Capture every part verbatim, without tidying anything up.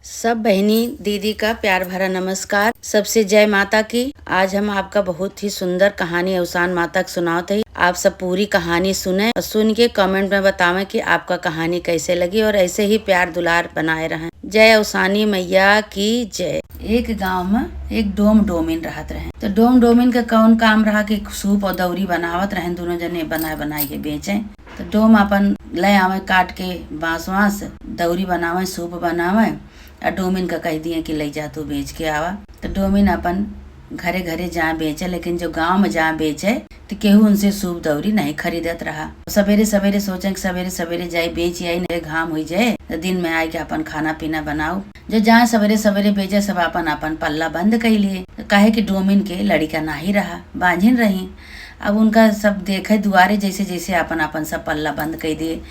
सब बहिनी दीदी का प्यार भरा नमस्कार। सबसे जय माता की। आज हम आपका बहुत ही सुंदर कहानी अवसान माता के सुनावत हई। आप सब पूरी कहानी सुने और सुन के comment में बतावें कि आपका कहानी कैसे लगी और ऐसे ही प्यार दुलार बनाए रहें। जय अवसानी मैया की जय। एक गांव में एक डोम डोमिन रहत रहे। तो डोम डोमिन का कौन काम रहा कि सूप और दौरी बनावत रहें, दोनों जने बनाए बनाए के बेचें। तो डोम अपन ले आवे काट के बांस वांस, दौरी बनावे, सूप बनावे, और डोमिन का कह दिए कि ले जा तू बेच के आवा। तो डोमिन अपन घरे घरे जा बेचे, लेकिन जो गांव में जा बेचे तो केहू उनसे सूप दौरी नहीं खरीदत रहा। सवेरे सवेरे सोचे कि सवेरे सवेरे जाई बेच आई, नहीं घाम हुई जाए तो दिन में आए के अपन खाना पीना बनाऊ। जो जाए सवेरे सवेरे बेचे, सब अपन अपन पल्ला बंद कर लिए, काहे कि डोमिन के लड़िका नाही रहा, बांझिन रही। अब उनका सब देखे दुआरे जैसे जैसे अपन अपन सब पल्ला बंद कर दिए,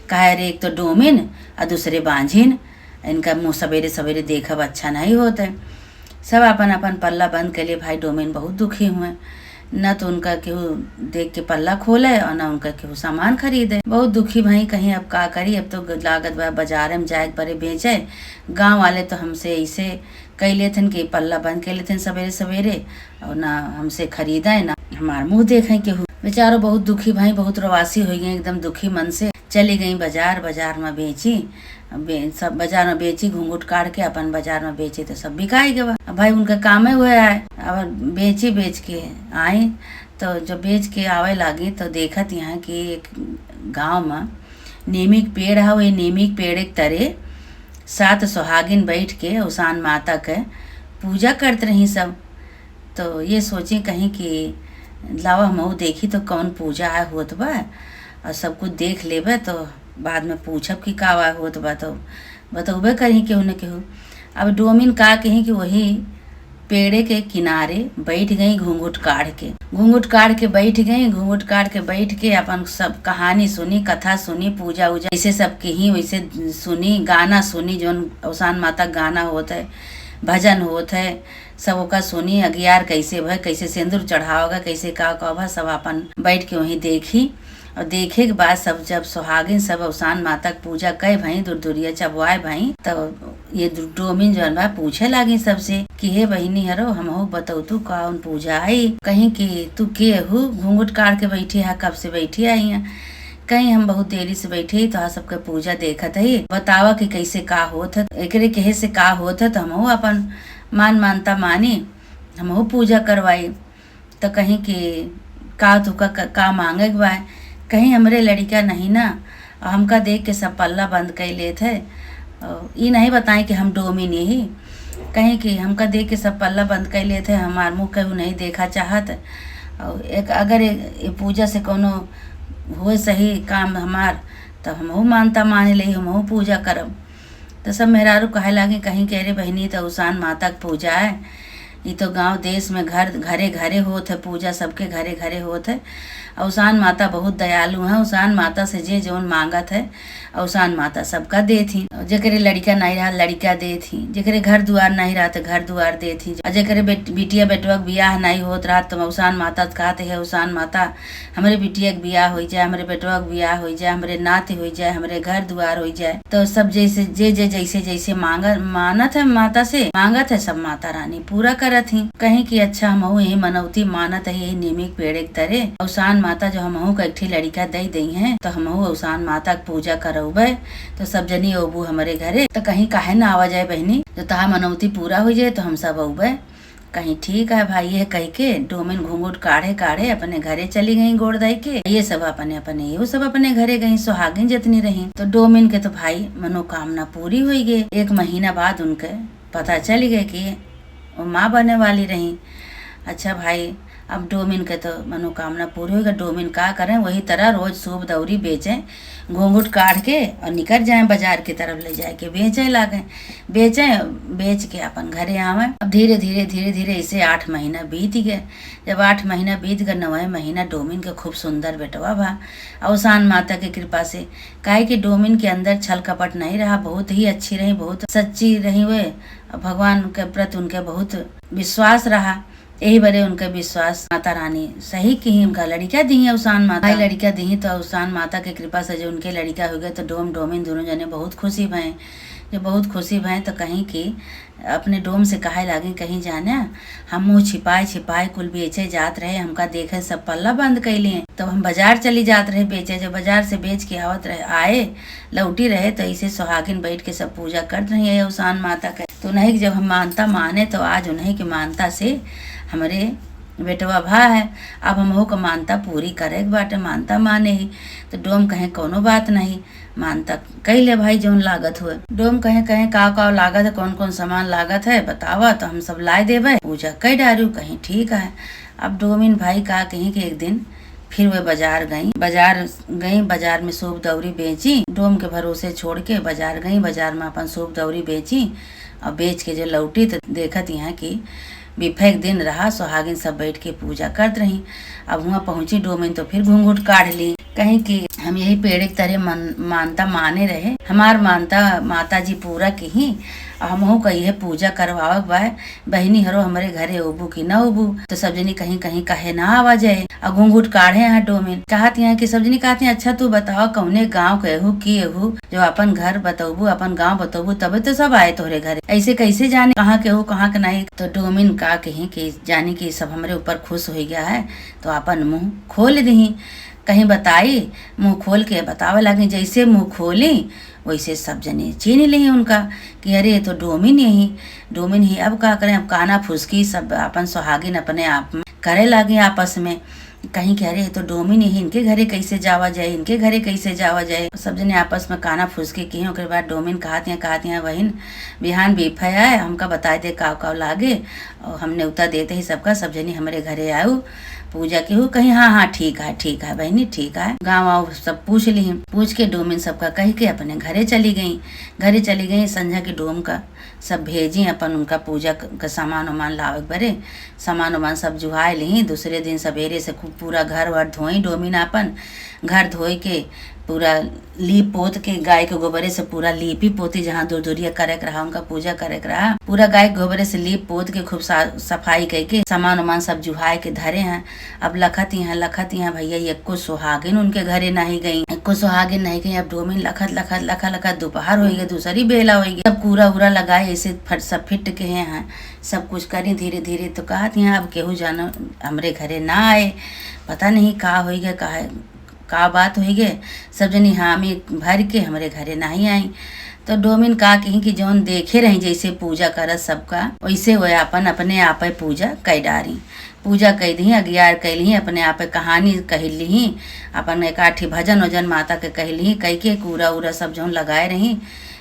काहे रे एक तो डोमिन और दूसरे बांझिन, इनका मुँह सवेरे सवेरे देखब अच्छा नहीं होत है। सब अपन अपन पल्ला बंद कर लिए। भाई डोमिन बहुत दुखी हुए, न तो उनका केहू देख के पल्ला खोले और न उनका केहू सामान खरीदे। बहुत दुखी भाई, कहीं अब का करी, अब तो लागत बा बाजारे में जाए के पड़े बेचे। गाँव वाले तो हमसे ऐसे कई लेथिन कि पल्ला बंद कर लेथिन सवेरे सवेरे और ना हमसे खरीदें ना हमार मुँह देखें केहू। बेचारो बहुत दुखी भाई, बहुत रोवासी हो गए, एकदम दुखी मन से चली गई बाजार। बाजार में बेची, बे-, सब बाजार में बेची, घूंघट काट के अपन बाजार में बेची तो सब बिकाई गवा। अब भाई उनका कामे हुए आए, अब बेची बेच के आई तो जब बेच के आवे लागी तो देखत यहाँ कि एक गाँव में नीमी के पेड़ है, वही नीमी के पेड़ के तरे सात सुहागिन बैठ के अवसान माता के पूजा करत रही सब। तो ये सोची कहीं कि लावा हमहू देखी तो कौन पूजा आए होत बा, और सब कुछ देख लेबे तो बाद में पूछब कि का आए होत बा, तो बतौबे करी केहू न केहू। अब डोमिन का कही कि वही पेड़े के किनारे बैठ गई घूंघट काढ़ के। घूंघट काढ़ के बैठ गई, घूंघट काढ़ के बैठ के अपन सब कहानी सुनी, कथा सुनी, पूजा उजा जैसे सब कही वैसे सुनी, गाना सुनी, जौन अवसान माता गाना होत है, भजन होत है, सब ओका सुनी, अगियार कैसे भय, कैसे सिंदूर चढ़ावा गा, कैसे का का भा, सब अपन बैठ के वहीं देखी। और देखे के बाद सब जब सुहागिन सब अवसान माता के पूजा कई भई, दुरदुरिया चबवाए भई, तब ये दु-, डोमिन जौन बा पूछे लागी सबसे कि हे बहिनी हरो, हमहू बतौतू कौन पूजा आई? कहीं कि तू के हू, घूंघट काढ़ के बैठी है, कब से बैठी आई है? कहीं हम बहुत देरी से बैठी, तोहार सबके पूजा देखत हई, बतावा कि कैसे का होत है, एकरे कहे से का होत है, तो हमहू अपन मान मानता मानी, हमहू पूजा करवाई। तो कहीं कि का तुका का, का मांगे के बा? कहीं हमरे लड़िका नहीं ना, और हमका देख के सब पल्ला बंद कर लेत है। और ई नहीं बताएं कि हम डोमिन यही, कहीं कि हमका देख के सब पल्ला बंद कर लेत है, हमार मुँह केहू नहीं देखा चाहत। और एक अगर ए, ए पूजा से कोनो होए सही काम हमार, तो हमहू मानता मान ले, हमहू पूजा करब। तो सब मेहरारू कहे लागे कहीं कि अरे बहिनी, तो अवसान माता के पूजा है, ई तो गांव देश में घर घरे घरे होत है पूजा, सबके घरे घरे होत है। अवसान माता बहुत दयालु है, अवसान माता से जे जौन मांगत है, अवसान माता सबका देत ही। जेकरे लड़िका नहीं रहा, लड़िका देत ही, जेकरे घर दुआर नहीं रहा, तो घर दुआर देत ही। और जेकरे बेट-, बिटिया बेटवा के बियाह नहीं होत रहा, तो अवसान माता से कहत है, अवसान माता, हमरे बिटिया के बियाह होई जाए, हमरे बेटवा के बियाह होई जाए, हमरे नाती होई जाए, हमरे घर दुआर होई जाए। तो सब जैसे, जे, जे जैसे, जैसे मांग-, मानत है माता से, मांगत है, सब माता रानी पूरा करत ही। कहीं कि अच्छा, हमहू यही मनौती मानत है, यही नीमी के पेड़े के तरे अवसान माता जो हमहू का एक ठी लड़िका दे दई है, तो हमहू अवसान माता के पूजा करौबे, तो सब जनी अबू हमरे घरे। तो कहीं काहे ना आवा जाए बहिनी, जो तहा मनौती पूरा हो जाए, तो हम सब अउबे। कहीं ठीक है भाई, ये कह के डोमिन घूंघट काढ़े काढ़े अपने घरे चली गई गोड़ दाई के। ये सब अपने अपने, ये सब अपने घरे गई, सुहागिन जितनी रही। तो डोमिन के तो भाई मनोकामना पूरी हुई गई। एक महीना बाद उनके पता चल गए कि वो माँ बने वाली रही। अच्छा भाई, अब डोमिन के तो मनोकामना पूरी हुई गई। डोमिन का करें, वही तरह रोज सूप दौरी बेचें, घूंघट काढ़ के और निकल जाएं बाजार की तरफ ले जाए के बेचे लागे, बेचे, बेच के अपन घरे आवे। अब धीरे धीरे, धीरे धीरे ऐसे आठ महीना बीत गए। जब आठ महीना बीत गए, नवे महीना डोमिन के खूब सुंदर बेटवा भा। अवसान माता के कृपा से, काहे कि डोमिन के अंदर छल कपट नहीं रहा, बहुत ही अच्छी रही, बहुत सच्ची रही वे। भगवान के प्रति उनके बहुत विश्वास रहा। यही बरे उनके विश्वास माता रानी सही की ही उनका लड़िका दी है अवसान माता। भाई लड़िका दी तो अवसान माता के कृपा से जो उनके लड़िका हो गए, तो डोम डोमिन दोनों जने बहुत खुशी भए। बहुत खुशी भए तो कहीं कि अपने डोम से कहे लागे, "कहीं जाने हम मुँह छिपाए छिपाए कुल बेचे जात रहे, हमका देखे सब पल्ला बंद कइ लिए।" तब हम बाजार चली जात रहे बेचे, जब बाजार से बेच के आवत रहे, आए, लौटी रहे, तो ऐसे सुहागिन बैठ के सब पूजा करत रही है अवसान माता के। तो उन्हीं के जब हम मानता माने, तो आज उन्हीं के मानता से हमरे बेटवा भा है। अब हमहू के मानता पूरी करे के बाटे, मानता माने ही। तो डोम कहे, "कौनो बात नहीं, मानता कइ ले भाई, जौन लागत हुए।" डोम कहे, "कहे का का लागत है, कौन कौन सामान लागत है, बतावा, तो हम सब लाए देबे, पूजा कइ डारू।" कहीं, "ठीक है।" अब डोमिन भाई का कहीं कि एक दिन फिर वे बाजार गई, बाजार गई, बाजार में सूप दौरी बेची, डोम के भरोसे छोड़ के बाजार गई, बाजार में अपन सूप दौरी बेची और बेच के जो लौटी तो देखत यहाँ कि बिफे के दिन रहा, सुहागिन सब बैठ के पूजा करत रही। अब हुआं पहुंची डोमिन तो फिर घूंघट काढ़ ली, कहीं कि हम यही पेड़े के तरे मन, मानता माने रहे, हमार मानता माता जी पूरा किही, और हमहू का इहे पूजा करवावक बा। बहिनी हरो हमरे घरे उबू कि न उबू, तो सब जनी कहीं कहीं कहे ना आवा जाए। और घूंघट काढ़े हैं डोमिन, कहत यहाँ कि सब जनी कहत हैं, "अच्छा तू बतावा कौने गाँव के हू, की हू, जो अपन घर बतौबू, अपन गाँव बतौबू, तबे तो सब आए तोहरे घरे। ऐसे कैसे जाने कहाँ के हू, कहाँ के नहीं?" तो डोमिन का कहीं कि जानी कि सब हमरे ऊपर खुश हो गया है, तो अपन मुँह खोल दही। कहीं बताई, मुँह खोल के बतावे लागी। जैसे मुँह खोली, वैसे सब जने चीन ली उनका कि अरे, ये तो डोमिन यही, डोमिन ही। अब का करें, अब काना फुसकी सब अपन सुहागिन अपने आप में करे लागी आपस में, कहीं कि अरे, ये तो डोमिन यही, इनके घरे कैसे जावा जाए, इनके घरे कैसे जावा जाए। सब जने आपस में काना फुसकी की। ओकरे बाद डोमिन कहत हैं, कहत हैं, "बहिन, बिहान बिफे आए, हमका बताए दे काव काव लागे, और हम नेवता देते ही सबका, सब जनी हमरे घरे आऊ, पूजा की हू।" कहीं, "हाँ, हाँ, ठीक है, ठीक है बहिनी, ठीक है।" गाँव आऊ सब पूछ ली, पूछ के डोमिन सबका कह के अपने घरे चली गई। घरे चली गई, संझा के डोम का सब भेजी अपन उनका पूजा क-, का सामान उमान लावे के बरे। सामान उमान सब जुहाए ली। दूसरे दिन सवेरे से खूब पूरा घर वर धोई डोमिन आपन, घर धोई के पूरा लीप पोत के गाय के गोबरे से पूरा लीपी पोती, जहाँ दुरदुरिया करे के रहा, उनका पूजा करे के रहा, पूरा गाय के गोबरे से लीप पोत के खूब सा-, सफाई कइ के सामान उमान सब जुहाए के धरे हैं। अब लखत यहाँ, लखत यहाँ भैया, एको सुहागिन उनके घरे नहीं गई, एको सुहागिन नहीं गई। अब डोमिन लखत, लखत, लखत, लखत दोपहर होइ गए, दूसरी बेला होइ गई। सब कूड़ा उड़ा लगाए, ऐसे फट, सब फिट के हैं, सब कुछ करी धीरे धीरे। तो कहत यहाँ, "अब केहू जानो हमरे घरे ना आए, पता नहीं का होइ गए, का है।" का बात होई गे, सब जनी हामी भर के हमरे घरे नाही आई। तो डोमिन का कही कि जौन देखे रही जैसे पूजा करत सबका, वैसे वो आपन अपने आपे पूजा कई डारी। पूजा कई दिही, अगियार कई लिही, अपने आपे कहानी कह लिही, अपन एक आठी भजन वजन माता के कह लिही, कई के कूरा उरा सब जौन लगाए रही,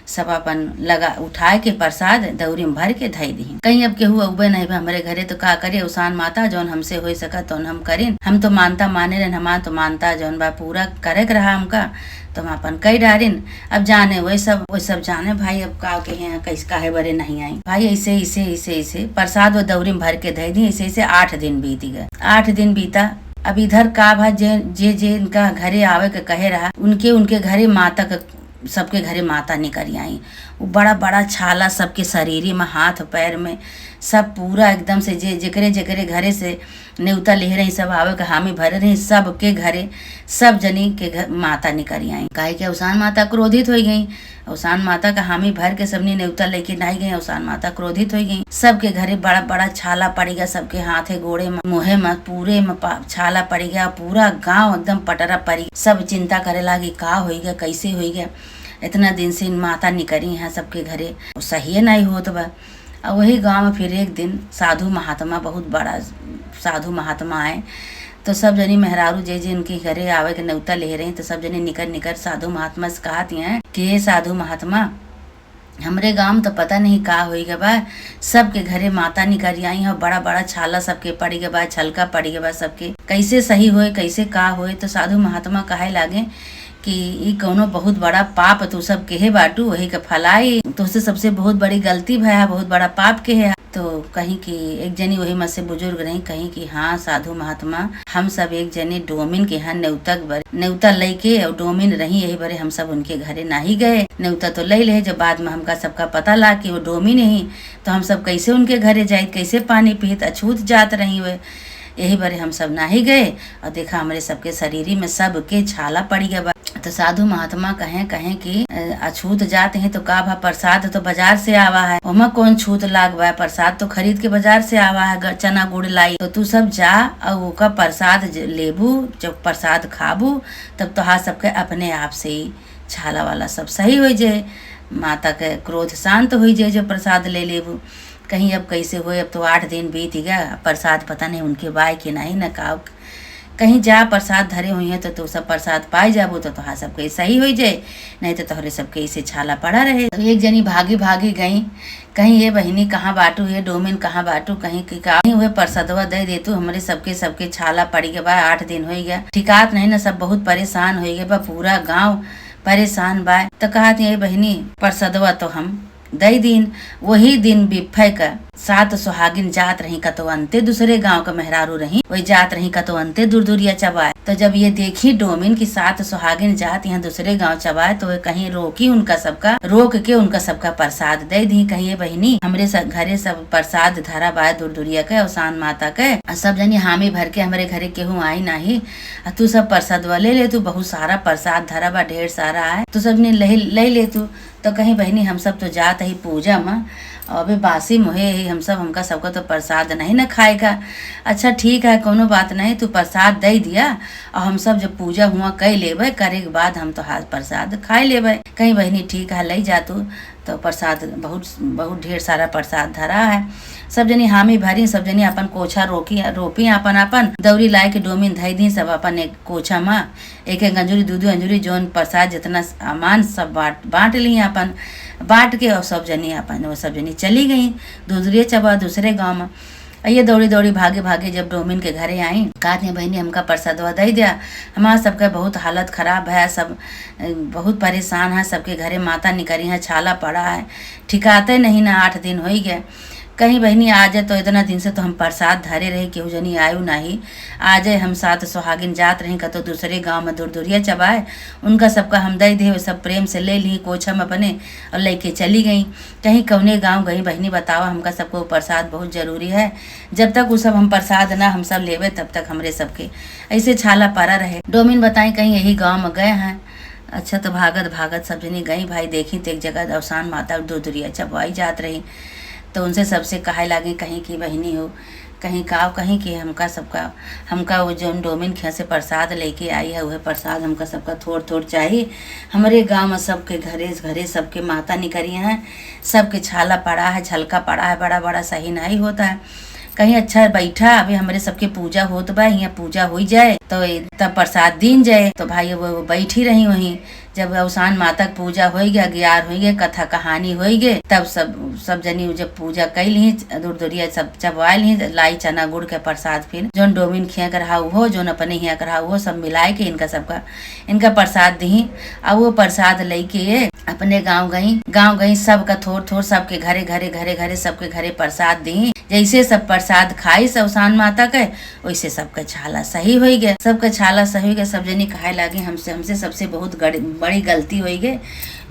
सब अपन लगा, उठाए के प्रसाद दौरी में भर के धई दिही। कहीं अब केहू अउबे नहीं बा हमरे घरे, तो का करे? अवसान माता, जौन हमसे होई सकत तौन हम करिन। हम तो मानता माने रहन, हमार तो मानता जौन बा पूरा करे के रहा हमका, तो हम अपन कई डारिन। अब जाने वही सब, वही सब जाने भाई, अब का कहे हैं, कैसे काहे बरे नहीं आई भाई। ऐसे, ऐसे, ऐसे, ऐसे प्रसाद वो दौरी में भर के धई दी। ऐसे, ऐसे आठ दिन बीत गए, आठ दिन बीता। अब इधर का भा, जे, जे, जे इनका घरे आवे के कहे रहा, उनके, उनके घरे माता के सबके घरे माता निकरि आई। वो बड़ा बड़ा छाला सबके शरीरी में, हाथ पैर में, सब पूरा एकदम से जे जेकरे जेकरे घरे से नेवता लिहे रही, सब आवे के हामी भरे रही, सबके घरे, सब जनी के घर माता निकरि आई। काहे कि अवसान माता क्रोधित होइ गई। अवसान माता का हामी भर के सबनी नेवता लेके नाई गई। अवसान माता क्रोधित होइ गई। सबके घरे बड़ा बड़ा छाला पड़ी गया, सबके हाथे गोड़े में, मुँहे में, पूरे में पा-, छाला पड़ी गया। पूरा गांव एकदम पटरा पड़ी। सब चिंता करे लागी, का होई गया, कैसे होई गया, इतना दिन से इन माता निकरी हैं सबके घरे, वो सहिए नहीं होत बा। और वही गांव में फिर एक दिन साधु महात्मा, बहुत बड़ा साधु महात्मा आए, तो सब जनी मेहरारू जे जे इनके घरे आवे के नेवता ले रही, तो सब जनी निकर निकर साधु महात्मा से कहत हैं कि "हे साधु महात्मा, हमरे गांव में तो पता नहीं का होई गए बा, सबके घरे माता निकरि आई है, बड़ा बड़ा छाला सबके पड़ गए बा, छलका पड़ गए बा सबके, कैसे सही होए, कैसे का होए?" तो साधु महात्मा कहे लागे कि "ई कौनो बहुत बड़ा पाप तू सब केहे बाटू, वही के फलाई, तुझसे सबसे बहुत बड़ी गलती भया, बहुत बड़ा पाप केहे।" तो कहीं कि एक जनी वही में से बुजुर्ग रही, कहीं कि "हाँ साधु महात्मा, हम सब एक जने डोमिन के यहाँ नेवता के बरे, नेवता लेके और डोमिन रही, यही बरे हम सब उनके घरे नाही गए। नेवता तो ले ले, जब बाद में हमका सबका पता ला कि वो डोमिन ही, तो हम सब कैसे उनके घरे जाइत, कैसे पानी पीत, अछूत जात रही हुए।" यही बरे हम सब नाही गए। और देखा, हमरे सबके शरीरी में सबके छाला पड़ी गए बा। तो साधु महात्मा कहें, कहें कि, "अ, अछूत जात हैं तो का भा, प्रसाद तो बाजार से आवा है, ओमा कौन छूत लाग बा, प्रसाद तो खरीद के बाजार से आवा है, ग-, चना गुड़ लाई। तो तू सब जा और ओका प्रसाद ज-, लेबू, जब प्रसाद खाबू, तब तोहार सबके अपने आप से ही छाला वाला सब सही हो जाए, माता के क्रोध शांत हो जाए, जो प्रसाद ले लेबू।" कहीं अब कैसे होए, अब तो आठ दिन बीत गया, अब प्रसाद पता नहीं उनके बाय कि नहीं न का। कहीं जा प्रसाद धरे हुई है तो तू सब प्रसाद पाए जाबू तो तोहार सबके सही हो जाए, नहीं तो तोहरे सबके इसे छाला पड़ा रहे। तो एक जनी भागी भागी गई, कहीं, "ये बहिनी कहाँ बाटू, ये डोमिन कहाँ बाटू?" कहीं कि का, "कहीं हुए प्रसादवा दे दे तू, हमरे सबके, सबके छाला पड़ गया बा, आठ दिन हो गया, ठिकात नहीं ना, सब बहुत परेशान हो गया बा, पूरा गांव परेशान बा।" तो कहत, "ये बहिनी, प्रसादवा तो हम दई दीन।" वही दिन बिफे का सात सुहागिन जात रही कतवंते, दूसरे गांव के मेहरारू रही, वही जात रही कतवंते दूर दूरिया चबाए। तो जब ये देखी डोमिन की सात सुहागिन जात यहाँ दूसरे गांव चबाए, तो वे कहीं रोकी उनका सबका, रोक के उनका सबका प्रसाद दे दी। कहीं, "ये बहिनी, हमरे स-, घरे सब प्रसाद धरा बाय दूर दूरिया के, अवसान माता के, आ सब जनी हामी भर के हमरे घरे केहू आई नाही, आ तू सब प्रसादवा ले ले, तू बहुत सारा प्रसाद धरा बा, ढेर सारा है, तू सब ने ले, ले ले तू।" तो कहीं, "बहिनी, हम सब तो जात ही पूजा में, अबे बासी मुहे ही हम सब, हमका सबका तो प्रसाद नहीं न खाएगा।" "अच्छा ठीक है, कोनो बात नहीं, तू प्रसाद दे दिया और हम सब जब पूजा हुआ कई लेबे, करे के बाद हम तोहार प्रसाद खाए लेबे।" कहीं, "बहिनी ठीक है, ले जा तू।" तो प्रसाद बहुत, बहुत ढेर सारा प्रसाद धरा है। सब जनी हामी भरी, सब जनी अपन कोछा रोकी, रोपी अपन अपन दौरी लाए के डोमिन धई दी, सब अपन एक कोछा में एक एक अंजुरी, दू दू अंजुरी, जौन प्रसाद जितना सामान सब बांट, बांट ली अपन, बांट के और सब जनी अपन, वो सब जनी चली गई दूसरे चबा, दूसरे गांव में। और ये दौड़ी दौड़ी भागे भागे जब डोमिन के घरे आई, कहत हैं, "बहिनी, हमका प्रसादवा दे दिया, हमार सबके बहुत हालत खराब है, सब, अ, बहुत परेशान है, सबके घरे माता निकरी है, छाला पड़ा है, ठिकाते नहीं ना, आठ दिन हो ही गए।" कहीं, "बहिनी, आज तो इतना दिन से तो हम प्रसाद धरे रहे, केहू जनी आयु नाही। आज हम सात सुहागिन जात रही कतो दूसरे गांव में दूर दूरिया चबाए, उनका सबका हम दे दे, सब प्रेम से ले ली कोछा में अपने और लेके चली गई।" कहीं, "कौने गांव गई बहिनी, बतावा, हमका सबको प्रसाद बहुत जरूरी है, जब तक वो सब हम प्रसाद ना हम सब लेबे तब तक हमरे सबके।" ऐसे छाला पड़ा रहे। डोमिन बताई, "कहीं यही गांव में गए हैं।" अच्छा, तो भागत भागत सब जनी गई भाई, देखी तो एक जगह अवसान माता दूर दूरिया चबवाई जात रही। तो उनसे सबसे कहे लागी, कहीं कि, "बहिनी हो, कहीं काव, कहीं कि हमका सबका, हमका वो जौन डोमिन खिया से प्रसाद लेके आई है, वह प्रसाद हमका सबका थोड़ थोड़ चाही। हमरे गांव में सबके घरे घरे सबके माता निकरी हैं, सबके छाला पड़ा है, झलका पड़ा है, बड़ा बड़ा सही नहीं होता है।" कहीं, "अच्छा बैठा, अभी हमरे सबके पूजा होत बा, हियाँ पूजा होई जाए तो ए-, तब प्रसाद दीन जाए।" तो भाई वो, वो बैठी रही वहीं। जब अवसान माता के पूजा होई गया, अगियार होई गए, कथा कहानी होई गए, तब सब, सब जनी जब पूजा कई ली, दूर दूरिया सब चबवा ली, लाई चना गुड़ के प्रसाद, फिर जौन डोमिन खिया के रहा उहो, जौन अपने हिया के रहा उहो, सब मिलाए के इनका सबका, इनका प्रसाद दी। आ वो प्रसाद लेके ये अपने गांव गई, गांव गई, सबका थोर थोर सबके घरे घरे घरे घरे सबके घरे प्रसाद दी। जैसे सब प्रसाद खाई सब अवसान माता के, वैसे सबके छाला सही होई गए। सबके छाला सही होई गए। सब जनी कहे लागी, "हमसे, हमसे सबसे बहुत गड़-, बड़ी गलती होई गए,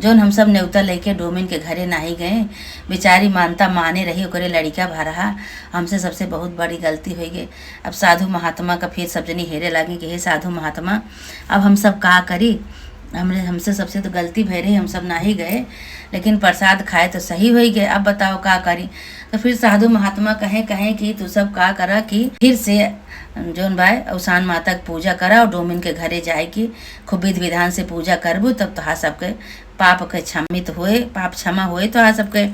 जौन हम सब नेवता लेके डोमिन के घरे नाही गए।" बेचारी मानता माने रही, ओकरे लड़िका भा रहा, "हमसे सबसे बहुत बड़ी गलती होई गए।" अब साधु महात्मा का फिर सब जनी हेरे लागी कि, "हे साधु महात्मा, अब हम सब का करी? हमरे, हमसे सबसे तो गलती भय रही, हम सब नाही गए, लेकिन प्रसाद खाए तो सही होई गए, अब बताओ का करी?" तो फिर साधु महात्मा कहे, कहे कि तू सब का करा कि फिर से जौन बाय अवसान माता के पूजा करा और डोमिन के घरे जाए के खूब विधि विधान से पूजा करबू, तब तोहार सबके पाप के क्षमित होए, पाप क्षमा होए तोहार सबके,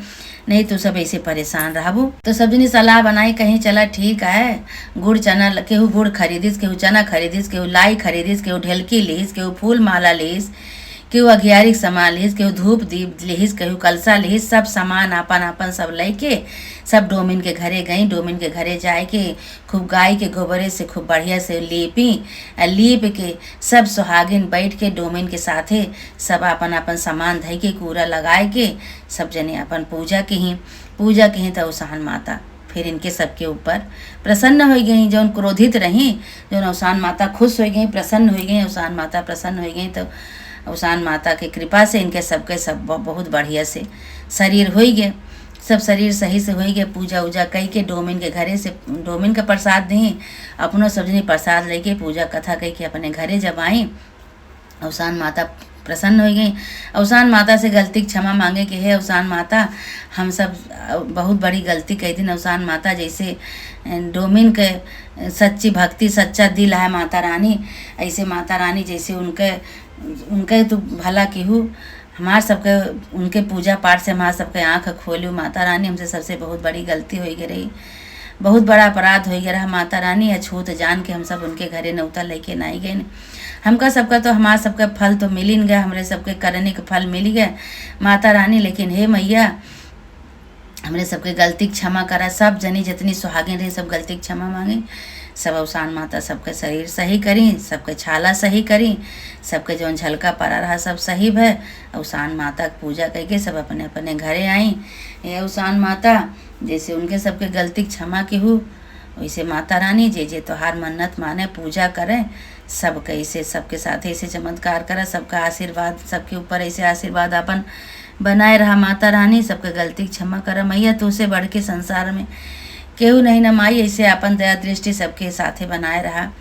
नहीं तू सब ऐसे परेशान रहबू। तो सब जनी सलाह बनाई, कहीं चला ठीक है, गुड़ चना ल-, केहू गुड़ खरीदिस, केहू चना खरीदिस, केहू लाई खरीदिस, केहू ढेलकी लिहिस, केहू फूल माला लिहिस, केहू अघियारी के सामान लिहिस, केहू धूप दीप लिहिस, केहू कलसा लिहिस, सब सामान आपन आपन सब लेके सब डोमिन के घरे गई। डोमिन के घरे जाए के खूब गाय के गोबरे से खूब बढ़िया से लीपी। आ लीप के सब सुहागिन बैठ के डोमिन के साथे सब आपन आपन सामान धई के कूरा लगाए के सब जने आपन पूजा किही। पूजा किही त अवसान माता फिर इनके सबके ऊपर प्रसन्न हो गई। जौन क्रोधित रही, जौन अवसान माता खुश हो गई, प्रसन्न हो गई, अवसान माता प्रसन्न हो गई, तो अवसान माता के कृपा से इनके सबके सब ब-, बहुत बढ़िया से शरीर हो गए। सब शरीर सही से होई गए, पूजा उजा कई के डोमिन के घरे से, डोमिन का प्रसाद दी, अपनो सब जनी प्रसाद लेके पूजा कथा कई के अपने घरे जब आई, अवसान माता प्रसन्न हो गई। अवसान माता से गलती के क्षमा मांगे के, "हे अवसान माता, हम सब बहुत बड़ी गलती कई दिन अवसान माता, जैसे डोमिन के सच्ची भक्ति, सच्चा दिल है माता रानी, ऐसे माता रानी जैसे उनके, उनके तू भला किहू, हमार सबके, उनके पूजा पाठ से हमार सबके आँख खोलू माता रानी, हमसे सबसे बहुत बड़ी गलती होई गई रही, बहुत बड़ा अपराध होई गया रहा माता रानी, अछूत जान के हम सब उनके घरे नौता लेके नाई गए। हमका सबका तो, हमार सबके फल तो मिलिन गए, हमरे सबके करनी के फल मिल गए माता रानी, लेकिन हे मैया, हमरे सबके गलती के क्षमा करा।" सब जनी जितनी सुहागिन रही, सब गलती के क्षमा मांगे। सब अवसान माता सबके शरीर सही करी, सबके छाला सही करी, सबके जौन झलका पड़ा रहा, सब सही भय। अवसान माता के पूजा करके सब अपने अपने घरे आई। "हे अवसान माता, जैसे उनके सबके गलती के क्षमा किहू, वैसे माता रानी, जे जे तोहार मन्नत माने, पूजा करे, सबके ऐसे, सबके साथे ऐसे चमत्कार करा, सबका आशीर्वाद, सबके ऊपर ऐसे आशीर्वाद आपन बनाए रहा माता रानी, सबके गलती के क्षमा करा मैया, तोसे बढ़ के संसार में केहू नहीं ना माई, ऐसे आपन दया दृष्टि सबके साथे बनाए रहा।"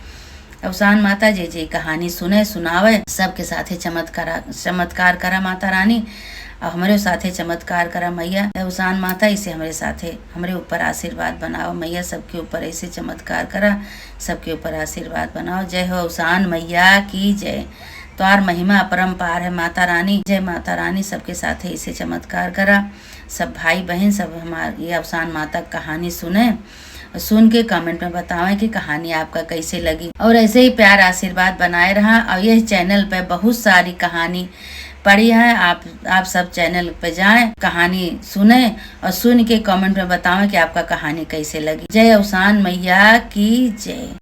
अवसान माता जे जे कहानी सुने, सुनावे, सबके साथे चमत्कार, चमत्कार करा माता रानी, और हमरे साथे चमत्कार करा मैया। अवसान माता, इसे हमरे साथे, हमरे ऊपर आशीर्वाद बनाओ मैया, सबके ऊपर ऐसे चमत्कार करा, सबके ऊपर आशीर्वाद बनाओ। जय हो अवसान मैया की जय। तोहार महिमा अपरंपार है माता रानी। जय माता रानी, सबके साथे ऐसे चमत्कार करा। सब भाई बहन सब हमार ये अवसान माता की कहानी सुने और सुन के comment में बतावें कि कहानी आपका कैसे लगी, और ऐसे ही प्यार आशीर्वाद बनाए रहा। और यह channel पे बहुत सारी कहानी पड़ी है, आप, आप सब channel पे जाएं, कहानी सुने और सुन के comment में बतावें कि आपका कहानी कैसे लगी। जय अवसान मैया की जय।